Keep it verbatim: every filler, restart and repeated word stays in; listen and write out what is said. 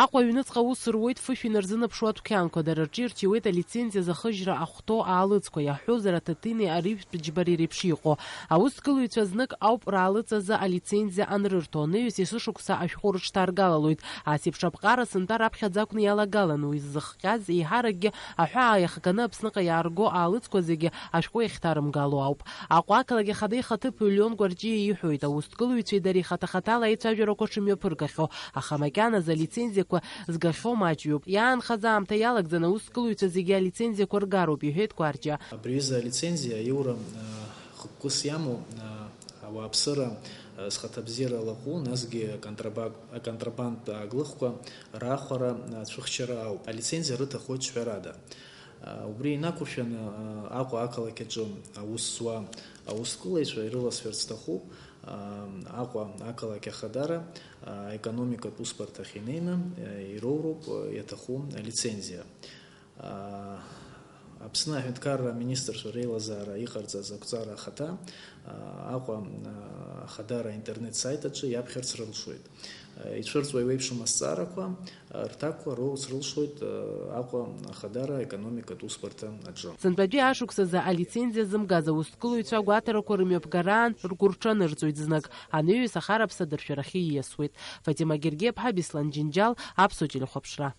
Аҟәа аҩныҵҟа аус руеит фышә инарзынаԥшуа адәқьанқәа, дара рҿы ирҭиуеит алицензиа зыхыжьра ахәҭоу аалыҵқәа, иаҳҳәозар, аҭаҭыни арыжәтә џьбареи реиԥш иҟоу. Аусҭгылаҩцәа знык ауп раалыҵ азы алицензиа анрырҭо, анаҩс есышықәса ашәҟәы рыҽҭаргалалоит. Ас еиԥш аԥҟара сынтәа раԥхьаӡа акәны иалагалан, уи ззыхҟьаз еиҳаракгьы аҳәаа иахганы Аԥсныҟа иаарго аалыҵқәа зегьы ашәҟәы иахьҭарымгало ауп. Аҟәа ақалақь ахада ихаҭыԥуаҩ Леон Гәарҷиа иҳәоит, аусҭгылаҩцәеи дареи хаҭа-хаҭала аицәажәарақәа шымҩаԥыргахьоу, аха макьаназы алицензиақәа згахьоу маҷҩуп. Иаанхаз аамҭа иалагӡаны аусҭгылаҩцәа зегьы алицензиақәа ргароуп, иҳәеит Гәарҷиа. Абри аҩыза алицензиа аиура, а, хықәкыс иамоу, а, ауааԥсыра, а, зхаҭабзиара алаҟәу, насгьы аконтраба-, аконтрабандтә ааглыхқәа раахәара, а, ацәыхьчара ауп. Алицензиа рыҭахоит ҿҳәарада. А, убри инақәыршәаны, а, Аҟәа ақалақь аҿы аус зуа аусқәылаҩцәа ирыласҳәарц сҭахуп, а, Аҟәа ақалақь ахадара, а, аекономикатә усбарҭахь инеины, а, ироуроуп, а, иаҭаху алицензиа. А, Аԥсны аҳәынҭқарра аминистрцәа реилазаара иҟарҵаз ақәҵара ахаҭа, а, Аҟәа, а, ахадара аинтернет-сайт аҿы иаԥхьарц рылшоит. А, ицәырҵуа еиуеиԥшым азҵаарақәа, а, рҭакқәа роурц рылшоит, а, Аҟәа ахадара аекономикатә усбарҭа аҿы. Сынтәатәи ашықәсазы алицензиа зымгаз аусҭгылаҩцәа агәаҭарақәа рымҩаԥгараан ргәы рҽанырҵоит знык, анаҩс ахараԥса дыршәарахьы ииасуеит. Фатима Гергиаԥҳа, Беслан Џьынџьал, Аԥсуа телехәаԥшра.